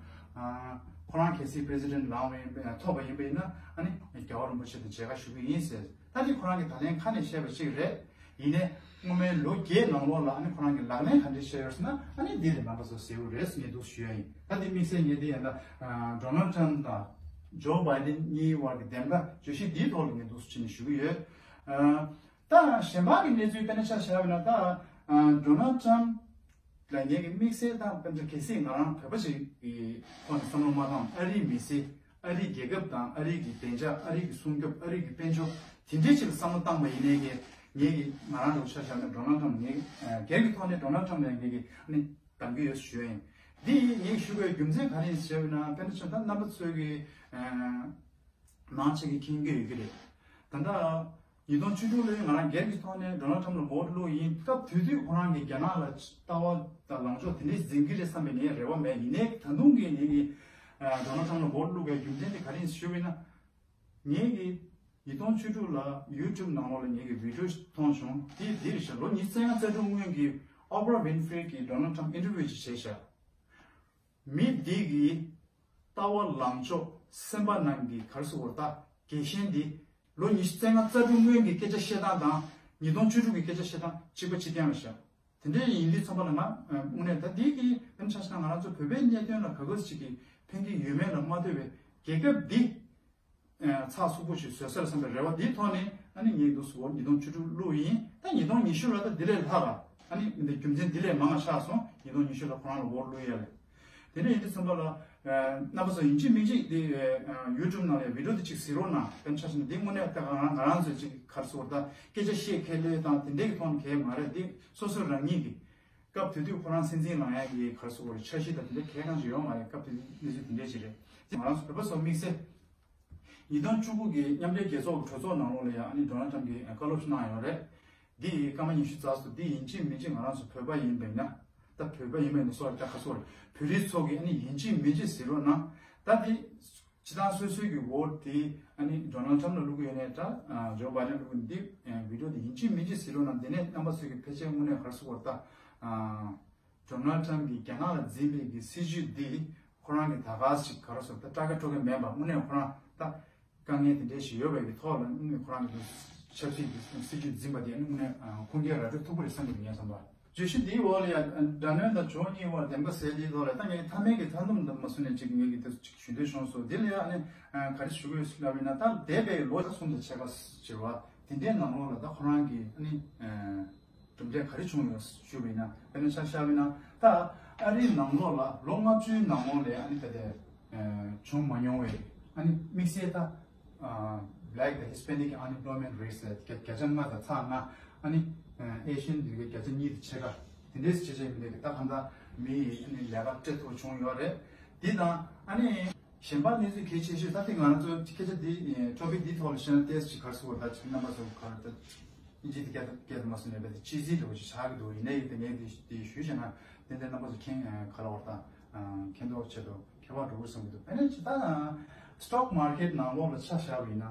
ཁོ་རང་གལ་སྲིད་པེ་སི་ཌེན་ལངས་པ་ཡིན་པ་ཐོབ་པ་ཡིན་པ་ཡིན་ན་ཨ་ནི་རྒྱལ་བ་རིན་པོ་ཆེ་དང་མཇལ་ཁ་ཞུ་གི་ཡིན་ཟེར། ད་དེ་ཁོ་རང་གི་ད་ལན་ཁ་ནས་བཤད་པ་ཅིག་རེད། ཡིན་ནའི་སྔོན་མའི་ལོ་བརྒྱད་ནང་ལོགས་ལ་ཨ་ནི་ཁོ་རང་གི་ལག་ལེན་ག་འདྲ་བཤད་ཡོད་ཟེར་ན་ཨ་ནི་འདི་ལས་རྣམ་པ་ཚོ་གསལ་པོ་རེད་ཟེར་ངས་འདུག་ཞུ་ཡ་ཡིན། ད་དེ་དམིགས་བསལ་ངས་འདི་ཡང་ད་ཌོ་ནལ་ཊམ་དང་ཇོ་བྷའི་ཌེན་གཉིས་དབར་གྱི་བདེན་པ་བརྗོད་གཞི་འདིའི་ཐོག་ལ་ངས་འདུག་ཕྱིན་ནས་ཞུ་གི་ཡོད། ད་གཞན་པ་གི་གནས་ཚུལ་དཔེར་ན་ཆ་བཞག་པ་ན་ད་ཌོ་ནལ་ཊམ་ལ་ངེད་ཀྱི་དམིགས་བསལ་དང་དཔེར་ན་གལ་སྲིད་ང་རང་བོད་པ་ཞིག་གི་ཐོག་ནས་བསམ་བློ་མ་བཏང་ཨ་རིའི་མི་ཚེ་ཨ་རིའི་རྒྱལ་ཁབ་དང་ཨ་རིའི་གི་བདེ་འཇགས་ཨ་རིའི་གི་སྲུང་སྐྱོབ་ཨ་རིའི་གི་དཔལ་འབྱོར་དེ་འདྲའི་ཆེད་ལ་བསམ་བློ་བཏང་བ་ཡིན་ནའི་གི་ངེད་ཀྱི་ང་རང་ལ་ཆ་བཞག་ན་ཌོ་ནལ་ཊམ་ངེད་སྒེར་གྱི་ཐོག་ནས་ཌོ་ནལ་ཊམ་ལ་ངེད་ཀྱི་ཨ་ནི་གདམ་གྱི་ཡོད་ཞུ་ཡ་ཡིན། འདི་ངས་ཞུ་དགོས་རྒྱུ་མཚན་ག་རེ་ཡིན་ཞེས་ན་དཔེར་ན་ཆ་ད་རྣམ་པ་ཚོས་གི་མང་ཆེ་གི་མཁྱེན་གྱི་ཡོད་ཀྱི་རེད། ད་ལྟ་ཉིས་སྟོང་བཅུ་དྲུག་ལོའི་ང་རང་སྒེར་གྱི་ཐོག་ནས་ཌོ་ནལ་ཊམ་ལ་ཝོ་ཊི་བླུགས་ཡིན། སྐབས་དེ་དུས་ཁོ་རང་གིས་རྒྱ་ནག་ལ་ལྟ་བ་དང་ལངས་ཕྱོགས་དེ་འདྲའི་འཛིན་གྱི་རེད་བསམ་པའི་ངའི་རེ་བ་མེད། ཡིན་ནའི་ད་དུང་གི་ངེད་ཀྱི་ཌོ་ནལ་ཊམ་ལ་ཝོ་ཊི་བླུགས་པའི་རྒྱུ་མཚན་དེ་ག་རེ་ཡིན་ཞུས་པ་ཡིན་ན། ངེད་ཀྱིས་ཉིས་སྟོང་བཅུ་དྲུག་ལ་ཡུ་ཊུབ་ནང་ལོགས་ལ་ངེད་ཀྱི་བི་ཌིའོ་ཞིག་མཐོང་བྱུང་། དེ་འདི་རེད་ཤག་ལོ་ཉི་ཤུ་རྩ་ལྔ་རྩ་དྲུག་སྔོན་གྱི་ཨོ་པ་ར་ཝིན་ཧྥི་རི་གིས་ཌོ་ནལ་ཊམ་ཨིན་ཊར་བིའུ་ཅིག་བྱས་ཤག་མི་འདི་གི་ལྟ་བ་ལངས་ཕྱོགས་སེམས་པ་ནང་གི་ག་རེ་ཟེར་དགོས་རེད། ད་རྒྱལ་ཞེན་འདི་ལོ་ཉི་ཤུ་རྩ་ལྔ་རྩ་དྲུག་སྔོན་གྱི་སྐད་ཆ་བཤད་སྟངས་དང་ཉིས་སྟོང་བཅུ་དྲུག་གི་སྐད་ཆ་བཤད་སྟངས་གཅིག་པ་གཅིག་རྐྱང་རེད་ཤག་དེ་འདྲ་ཡིན་དུས་ཙམ་པ་ལ་ང་དངོས་གནས་ད་འདི་གི་དཔེར་ན་ཆ་བཞག་ན་ང་རང་ཚོ་བོད་པའི་གནད་དོན་ལ་ག་ག་ཟེ་ཅིག་གི་ཕན་གྱི་ཡོད་མེད་ལ་མ་ལྟོས་པའི་རྒྱལ་ཁབ་འདི་ཚགས་ཚུད་པོ་ཞིག་བཟོ་ས་རེད་བསམ་པའི་རེ་བ་འདིའི་ཐོག་ནས་ཨ་ནི་ངས་འདུག་སེ་ཉིས་སྟོང་བཅུ་དྲུག་བླུགས་ཡིན། ད་ཉིས་སྟོང་ཉི་ཤུ་ལ་ད་འདི་ལས་ལྷག་ག་ ཨ་ནི་འདི་རྒྱུ་མཚན་འདི་ལས་མང་བ་ཆགས་སོང་། ཉིས་སྟོང་ཉི་ཤུ་ལ་ཁོ་རང་ལ་བོ་ཊི་བླུག་ཡ་ལས། དེ་ནས་ཡིན་དུས་ཙམ་པ་ལ། རྣམ་པ་ཚོ་ཡིན་གཅིག་མིན་གཅིག་འདི་ཡུ་ཊུབ་ནང་ལ་བི་ཌི་ཡོ་འདི་གཅིག་གཟིགས་རོགས་གནང་། དཔེར་ན་ཆ་བཞག་ན་འདི་དངོས་གནས་ད་ང་རང་ང་རང་ཚོས་ཅིག་ག་རེ་ཟེར་དགོས་རེད། ད་སྐད་ཆ་བཤད་ཁས་ལེན་དང་དེ་འདྲའི་གི་ཐོག་ནས་གལ་མ་རེད། འདི་སོ་སོ་རང་ཉིད་ཀྱི་སྐབས་དེ་དུས་ཁོ་རང་སྲིད་འཛིན་ལངས་ཡ་གི་ག་རེ་ཟེར་དགོས་རེད། འཆར་གཞི་དང་དེ་འདྲ་གལ་གང་ཞིག་ཡོད་མ་རེད། སྐབས་དེ་དུས་གནས་ཚུལ་དེ་འདྲ་ཅིག་རེད། ང་རང་ཚོ་བོད་པ་ཚོ་དམིགས་བསལ། ཉིས་སྟོང་བཅུ་དགུ་གི་མཉམ་འབྲེལ་རྒྱལ་ཚོགས་ཀྱི་གྲོས་ཚོགས་ནང་ལོགས་ལ་ཡང་ཨ་ནི་ཌོ་ནལ་ཊམ་གྱིས་བཀའ་སློབ་ཞིག་གནང་ཡོད་རེད། འདི་ཡི་སྐར་མ་ཉི་ཤུ་རྩ་གསུམ་འདི་ཡིན་གཅིག་མིན་གཅིག་ང་རང་ཚོ་བོད་པ་ཡིན་པས་ན། ད་བོད་པ་ཡིན་པས་ན་སོ་ད་ཁ་སོ་རེད། བོད་རིགས་ཚོ་གིས་ཨ་ནི་ཡིན་གཅིག་མིན་གཅིག་གཟིགས་རོགས་གནང་། ད་འདི་སྤྱི་བཏང་སོ་སོའི་གི་འོ་དེ་ཨ་ནི་ཌོ་ནལ་ཊམ་ལ་བླུག་གི་ཡོད་ནའི་ད་ཇོ་བྷའི་ཌེན་བླུག་གི་འདི་བི་ཌི་ཡོ་འདི་ཡིན་གཅིག་མིན་གཅིག་གཟིགས་རོགས་གནང་། དེ་ནས་རྣམ་པ་ཚོ་གི་ཕལ་ཆེར་དངོས་གནས་ག་རེ་ཟེར་དགོས་རེད། ད། ཌོ་ནལ་ཊམ་གྱིས་རྒྱ་ནག་ལ་འཛིན་པའི་གི་སྲིད་ཇུས་འདི་ཁོ་རང་གིས་ད་ག་ཞིག་ག་རེ་ཟེར། ད་སྐྲག་གི་སྐྲག་གི་མེད་པ། དངོས་གནས་ཁོ་རང་ད་དཀའ་ངལ་དེ་འདྲ་ཞིག་ཡོད་པའི་གི་ཐོག་ལ་དངོས་གནས་ཁོ་རང་གི་ཆབ་སྲིད་ཀྱི་སྲིད་ཇུས་འཛིན་པ་དེ་དངོས་གནས་ཁུངས་སྐྱེལ་ར་སྤྲོད་ཐུབ་པ་རེད་བསམ་གི་འདུག་ངས་བསམ་པ། བརྗོད་གཞི་འདིའི་འོག་ལ་ཡང་དགྲ་གནོན་དང་ཇོ་གཉིས་དབར་བདེན་པ་གསལ་འདིའི་ཐོག་ལ་ད་ངས་མཐའ་མའི་གི་མཐའ་སྡོམ་དང་མ་སུ་ནས་ཅིག་ངས་གི་དེ་ཅིག་ཞུ་འདོད་བྱུང་སོང་། དེ་ལ་ཡང་ཨ་ནི་ག་རེ་ཞུ་དགོས་ལབ་ཡིན་ན། ད་འདས་པའི་ལོ་གསུམ་དང་ཕྱེད་ཀ་ཟེར་བ་དེ་འདྲའི་ནང་ལོགས་ལ་ད་ཁོ་རང་གི་ཨ་ནི། གྲུབ་འབྲས་ག་རེ་བྱུང་ཡོད་ཞུས་པ་ཡིན་ན། དཔེར་ན་ཆ་བཞག་པ་ཡིན་ན་ད་ཨ་རིའི་ནང་ལོགས་ལ་ལོ་ལྔ་བཅུའི་ནང་ལོགས་ལ་ཨ་ནི་ད་ལྟ་བྱུང་མ་མྱོང་བའི་ཨ་ནི་དམིགས་བསལ་ད་Black དང་Hispanic unemployment rate ཟེར་བརྒྱ་ཆ་ལྔ་དང་ཚེག་ལྔ། ཨ་ནི་Asian འདི་གའི་བརྒྱ་ཆ་གཉིས་དང་ཕྱེད་ཀ་དེ་འདྲས་སུ་ཆེ་ཆེ་ཡིན་པས་ད་གང་ལྟར་མི་ཡིས་ཨ་ནི་ལས་ཀ་སྤྲད་ཐུབ་བྱུང་ཡོད་རེད། འདི་དང་ཨ་ནི། གཞན་པ་གནས་ཚུལ་གལ་ཆེ་ཤོས་ད་ལྟ་ང་རང་ཚོ་སྐད་ཆ་འདི་ཊོ་པིག་འདིའི་ཐོག་ལ་བཤད་ན་ཏོག་ཙམ་ག་རེ་ཟེར་དགོས་རེད། ད་ཅིག་རྣམ་པ་ཚོ་ག་རེ་ད་ཨིན་ཇི་འདི་སྐད་སྐད་དུ་མ་སོང་ནས་བས་ཏེ་ཕྱི་རྫིག་འདྲ་བོ་ཞིག་ཆགས་ཀྱི་འདུག་ཡིན་ནའི་ཡིན་ད་ངས་འདི་འདི་ཞུས་བྱས་ན་ཏན་ཏན་རྣམ་པ་ཚོ་མཁྱེན་ག་ལ་བར་དང་མཁྱེན་རྟོགས་ཆེད་དུ་ཁྱད་པར་འགྲོ་དགོས་བསམ་གྱི་འདུག་དཔེར་ན་ཇི་ལྟར་སི་ཊོག་མར་ཀེཊ་ནང་ལོགས་ལ་ཆ་བཞག་པ་ཡིན་ན།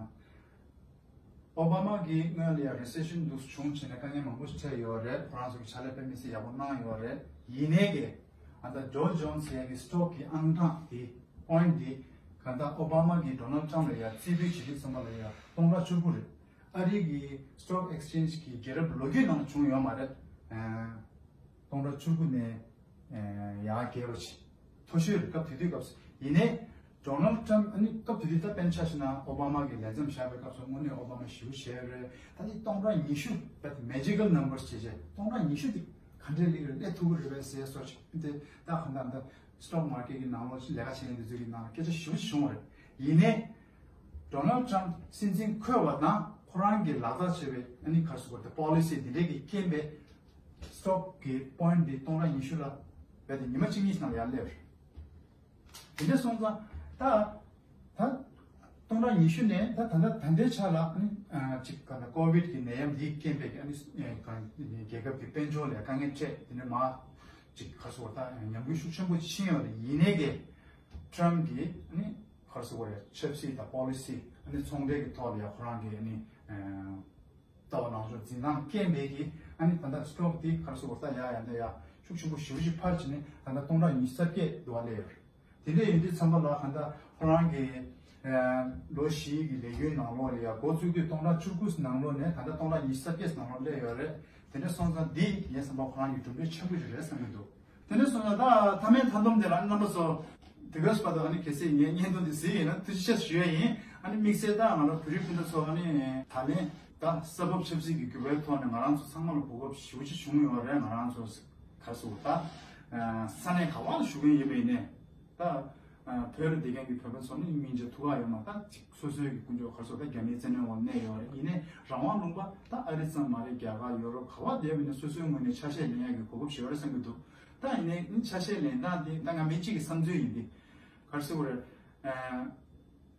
ཨོ་བྷ་མ་གི་སྔོན་ལ་ཡང་རི་སེ་ཤན་འདུག་བྱུང་བྱས་ནས་དཀའ་ངལ་མང་པོ་ཞིག་འཕྲད་ཡོད་རེད། ཁོ་རང་ཚོ་གི་ཕྱག་ལས་དཔེ་མི་སྲིད་ཡག་པོ་གནང་ཡོད་རེད། ཡིན་ནའི་གི་ཨ་ད་ཇོ་ཇོན་སི་ཡ་གི་སི་ཊོག་གི་ཨང་གྲངས་དེ་པོ་ཡིན་ཊི་དེ་ག་ད་ཨོ་བྷ་མ་གི་ཌོ་ནལ་ཊམ་ལ་ཡང་རྩིས་འབུལ་བྱེད་དུས་ཙམ་པ་ལ་ཡང་སྟོང་ཕྲག་བཅུ་དགུ་རེད། ཨ་རི་གི་སི་ཊོག་ཨེག་སི་ཅེན་ཇི་གི་རྒྱལ་རབས་ལོ་རྒྱུས་ནང་ལ་བྱུང་ཡོད་མ་རེད། སྟོང་ཕྲག་བཅུ་དགུ་ནས་ཡར་རྒྱས་པ་ཆེ། མཐོ་ཤོས་རེད། སྐབས་དེ་དུས་སྐབས་སུ་ཡིན་ནའི། ཌོ་ནལ་ཊམ་ཨ་ནི་སྐབས་དེ་དུས་ད་དཔེར་ན་ཆ་བཞག་ན་ཨོ་བྷ་མ་གི་ལས་མཚམས་བཞག་པའི་སྐབས་སུ་དངོས་གནས་ཨོ་བྷ་མ་ཞེ་པོ་ཞེ་པོ་རེད། ད་ནི་སྟོང་ཕྲག་ཉི་ཤུ་བས་མེ་ཇི་ཀལ་ནམ་བར་བྱས་བྱས་སྟོང་ཕྲག་ཉི་ཤུ་དེ་ག་འདྲའི་ལེགས་རེད། སླེབས་ཐུབ་ཀྱི་རེད་པས་ཟེར་སོགས་ཀྱི་དེ་ད་གང་ལྟར་ད་སི་ཊོག་མར་ཀེཊ་གི་ནང་ལོགས་ལས་ཀ་བྱེད་མཁན་དེ་ཚོ་གི་ནང་ལ་སྐད་ཆ་ཞེ་པོ་ཞིག་བྱུང་བ་རེད། ཡིན་ནའི། ཌོ་ནལ་ཊམ་སྲིད་འཛིན་འཁོད་པ་དང་ཁོ་རང་གིས་ལག་བསྟར་བྱས་པའི་ཨ་ནི་ག་རེ་ཟེར་དགོས་རེད། པོ་ལི་སི་འདི་འདྲའི་གི་རྐྱེན་པས་སི་ཊོག་གི་པོ་ཡིན་ཊི་འདི་སྟོང་ཕྲག་ཉི་ཤུ་ལ་རྦད་དེ་ཉི་མ་གཅིག་གཉིས་ནང་ལ་ཡར་སླེབས་རེད། དེ་འདྲ་སོང་ཙང་ད་ད་སྟོང་ཕྲག་ཉི་ཤུ་ནས་ད་ད་ལྟ་ད་ལྟའི་ཆ་ལ་ཨ་ནི་ཅིག་ག་ན་ཀོ་བིཌ་གི་ནད་ཡམས་འདིའི་རྐྱེན་པས་ཨ་ནི་རྒྱལ་ཁབ་ཀྱི་དཔལ་འབྱོར་ལ་དཀའ་ངལ་འཕྲད། དེ་ནས་མ་ཅིག་ག་རེ་ཟེར་དགོས་རེད། ད་ཉམས་རྒུད་ཤུགས་ཆེན་པོ་ཕྱིན་ཡོད་རེད། ཡིན་ནའི་གི་ཊམ་གིས་ཨ་ནི་ག་རེ་ཟེར་དགོས་རེད། ཆབ་སྲིད་དང་པོ་ལི་སི་ཨ་ནི་ཚོང་འབྲེལ་གྱི་ཐོག་ལ་ཡང་ཁོ་རང་གིས་ཨ་ནི་ལྟ་བ་ལངས་ཕྱོགས་འཛིན་སྟངས་རྐྱེན་པས་ཀྱིས་ཨ་ནི་ད་ལྟ་སི་ཊོག་དེ་ག་རེ་ཟེར་དགོས་རེད། ད་ཡར་ཡར་འདི་ཡར་ཤུགས་ཆེན་པོ་ཞེ་པོ་ཅིག་འཕར་བྱས་ནས་ད་ལྟ་སྟོང་ཕྲག་ཉི་ཤུ་རྩ་བརྒྱད་དུ་བ་སླེབས་ཡོད་རེད། དེ་འདྲ་ཡིན་དུས་ཙམ་པ་ལ་གང་ལྟར་ཁོ་རང་གི་ལོ་བཞིའི་གི་ལས་འགུལ་ནང་ལོགས་ལ་ཡང་འགོ་བཙུགས་དུས་སྟོང་ཕྲག་བཅུ་དགུ་ནང་ལོགས་ནས་ད་ལྟ་སྟོང་ཕྲག་ཉི་ཤུ་རྩ་བརྒྱད་ནང་ལོགས་སླེབས་ཡོད་རེད། དེ་འདྲ་སོང་ཙང་འདི་ངའི་བསམ་པར་ཁོ་རང་གི་གྲུབ་འབྲས་ཆེན་པོ་ཞིག་རེད་བསམ་གྱི་འདུག་དེ་འདྲ་སོང་ཙང་ད་མཐའ་མའི་མཐའ་སྡོམ་དེ་ལ་རྣམ་པ་ཚོ་དེ་ག་སྤ་ད་ཨ་ནི་གལ་སྲིད་ངའི་བརྙན་ཐུང་འདི་གཟིགས་ཡིན་ན་ཐུགས་རྗེ་ཆེ་ཞུ་ཡ་ཡིན། ཨ་ནི་དམིགས་བསལ་ད་ང་ཚོ་བོད་རིགས་སྤུན་ཟླ་ཚོ་ཨ་ནི་ད་ལན་ད་ས་བབ་ཆབ་སྲིད་ཀྱི་འགྱུར་བའི་ཐོག་ནས་ང་རང་ཚོ་ཚང་མ་ལ་གོ་སྐབས་ཞེ་པོ་ཅིག་བྱུང་ཡོད་རེད། ང་རང་ཚོ་ག་རེ་ཟེར་དགོས་རེད། ད་ས་གནས་ག་བ་ལ་བཞུགས་མཁན་ཡིན་པ་ཡིན་ནའི། ད། བོད་ལ་བསྡད་མཁན་གྱི་བོད་པ་ཚོ་ནི་སྙིང་རྗེ་ཐུགས་ཁག་ཡོད་མ་རེད། ད་སོ་སོའི་གི་དཀོན་མཆོག་ག་རེ་ཟེར་ད་རྒྱ་མིའི་བཙན་གནོན་འོག་གནས་ཡོད་རེད། ཡིན་ནའི་རང་དབང་ལུང་པ་ད་ཨ་རི་ཙམ་མ་རེད། རྒྱ་གར་ཡོ་རོབ་ག་བ་བསྡད་པ་ཡིན་ན་སོ་སོའི་ངོས་ནས་ཆ་ཤས་ལེན་ཡག་གི་གོ་སྐབས་ཞིག་ཡོད་རེད་བསམ་གྱི་འདུག་ད་ཡིན་ནའི་ཆ་ཤས་ལེན་སྟངས་དེ་ད་ང་མི་གཅིག་གི་བསམ་ཚུལ་ཡིན་ཏེ། ག་རེ་ཟེར་དགོས་རེད།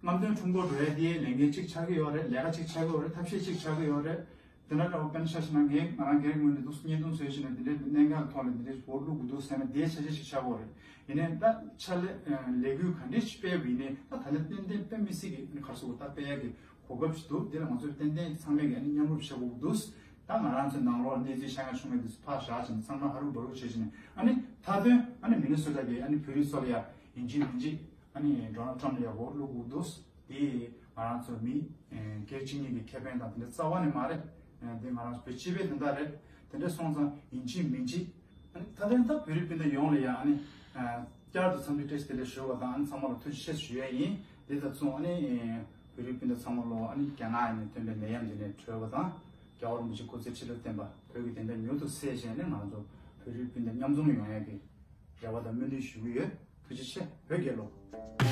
རྔམ་སྟོན་ཁྲོམ་སྐོར་འགྲོ་ཡ་དེ་ལས་འགན་གཅིག་ཆགས་ཀྱི་ཡོད་རེད། ལས་ཀ་གཅིག་ཆགས་ཀྱི་ཡོད་རེད། ཐབས་ཤེས་གཅིག་ཆགས་ཀྱི་ཡོད་རེད། དེ་འདྲ་འདྲ་བོ་དཔེར་ན་ཆ་བཞག་ན་ངས་ང་རང་སྒེར་ངོས་ནས་འདུག་བརྙན་ཐུང་བཟོས་ཕྱིན་ན་འདི་འདྲའི་གནད་འགག་ཐོག་ལ་འདི་འདྲའི་འོག་བླུག་དགོས་འདུག་ཟེར་ན་དེའི་ཆ་ཤས་ཤིག་ཆགས་ཀྱི་ཡོད་རེད། ཡིན་ནའི་ད་ཕྱག་ལས་ལས་འགུལ་ག་འདྲས་ཤིག་སྤེལ་བ་ཡིན་ནའི་ད་ད་ལན་ཏན་ཏན་དཔེ་མི་སྲིད་ཀྱི་ག་རེ་ཟེར་དགོས་ད་སྤེལ་ཡག་གི་གོ་སྐབས་ཤིག་འདུག་དེ་ལ་ང་ཚོས་ཏན་ཏན་ཚང་མས་ཀྱི་མཉམ་རུབ་བྱེད་དགོས་འདུག་ད་ང་རང་ཚོའི་ནང་ལོགས་གནས་ཚུལ་ཆགས་ཡ་བྱུང་བའི་དུས་སུ་ཕར་བཞག་བྱས་ནས་ཚང་མ་ཧ་རུ་བ་རུ་བྱེད་བྱས་ནས་ཨ་ནི་མཐའ་དོན་ཨ་ནི་མི་ནི་སོ་ཊ་གི་ཨ་ནི་བོད་རིགས་ཚོ་ལ་ཡ་ཡིན་གཅིག་མིན་གཅིག་ཨ་ནི་ཌོ་ནལ་ཊམ་ལ་ཡ་འོག་བླུག་དགོས་འདུག་དེ་ང་རང་ཚོ་མི་སྒེར་གཅིག་གཉིས་ཀྱི་ཁེ་ཕན་དང་དེ་འདྲ་རྩ་བ་ནས་མ་རེད། དེ་ང་རང་ཚོ་བོད་སྤྱི་པའི་དོན་དག་རེད། དེ་འདྲ་སོང་ཙང་ཡིན་གཅིག་མིན་གཅིག་ཨ་ནི་མཐའ་དོན་ད་བོད་རིགས་སྤུན་ཟླ་ཡོངས་ལ་ཡ་ཨ་ནི་བསྐྱར་དུ་འཚམས་འདྲི་བཀྲ་ཤིས་བདེ་ལེགས་ཞུ་བ་དང་ཨ་ནི་ཚང་མ་ལ་ཐུགས་རྗེ་ཆེ་ཞུ་ཡ་ཡིན། དེ་དང་མཚུངས་ཨ་ནི་བོད་རིགས་སྤུན་ཟླ་ཚང་མ་ལོ་ཨ་ནི་རྒྱ་ནག་ནས་ཐོན་པའི་ནད་ཡམས་འདི་ནས་གྲོལ་བ་དང་། རྒྱལ་བ་རིན་པོ་ཆེ་སྐུ་ཚེ་ཁྲི་ལོ་བརྟན་པ། བོད་ཀྱི་བདེན་མཐའ་མྱུར་དུ་གསལ་བྱས་ནས། ང་ཚོ་བོད་རིགས་སྤུན་ཟླ་མཉམ་འཛོམས་ཡོང་ཡག་གི་རེ་བ་དང་སྨོན་འདུན་ཞུ་གི་ཡོད། ཐུགས་རྗེ་ཆེ། བོད་རྒྱལ་ལོ།